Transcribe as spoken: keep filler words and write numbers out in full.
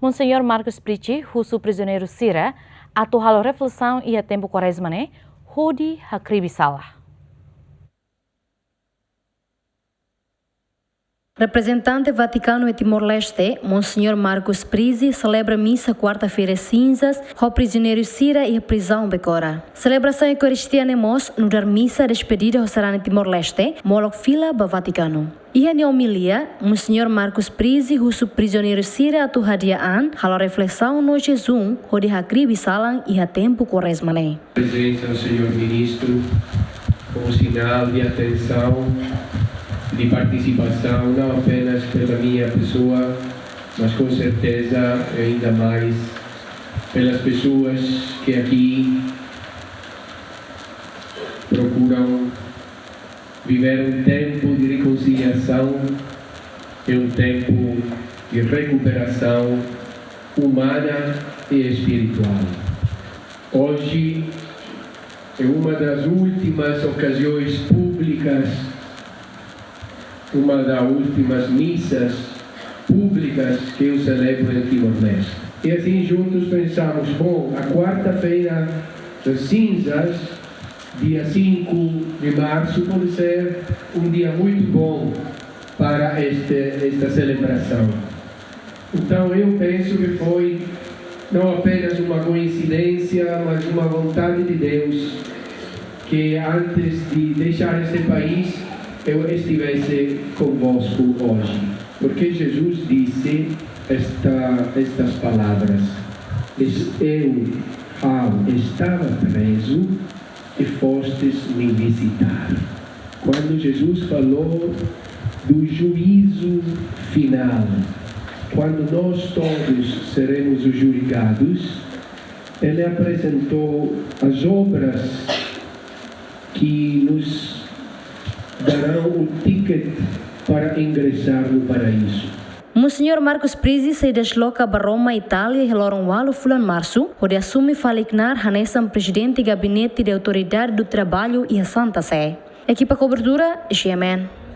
Monseñór Marcus Prizi husu prizioneiru sira atu halo reflesaun iha tempu Kuarezma ne'e hodi hakribi sala. Reprezentante Vatikanu iha Timor-Leste, Monseñór Marcus Prizi, selebra misa Kuarta-feira Sinzas ho prizioneiru sira iha prizaun Becora. Selebrasaun Eukaristia ne'e mós nu'udar misa despedida ho sarani Timor-Leste, molok fila ba Vatikanu. Iha nia omilia, Monseñór Marcus Prizi husu prizioneiru sira atu hadi'a an, halo reflesaun no jejún, hodi hakribi salan iha tempu Kuarezma ne'e. Prezensa do Senhor Ministro, como sinal de atenção, de participação, não apenas pela minha pessoa, mas com certeza ainda mais pelas pessoas que aqui procuram viver um tempo de reconciliação e um tempo de recuperação humana e espiritual. Hoje é uma das últimas ocasiões públicas, uma das últimas missas públicas que eu celebro em Timor-Leste. E assim juntos pensamos, bom, a quarta-feira das cinzas, dia cinco de março, pode ser um dia muito bom para este, esta celebração. Então, eu penso que foi não apenas uma coincidência, mas uma vontade de Deus que antes de deixar este país eu estivesse convosco hoje. Porque Jesus disse esta, estas palavras: "Es-, eu, ha'u, estava preso e fostes me visitar." Quando Jesus falou do juízo final, quando nós todos seremos julgados, ele apresentou as obras que nos darão o ticket para ingressar no paraíso. Monseñór Marcus Prizi sei desloka ba Roma, Itália, iha loron ualu fulan Marsu, hodi asume fali knaar hanesan Prezidente Gabinete de Autoridade do Trabalho iha Santa Sé. Ekipa kobertura, G M N.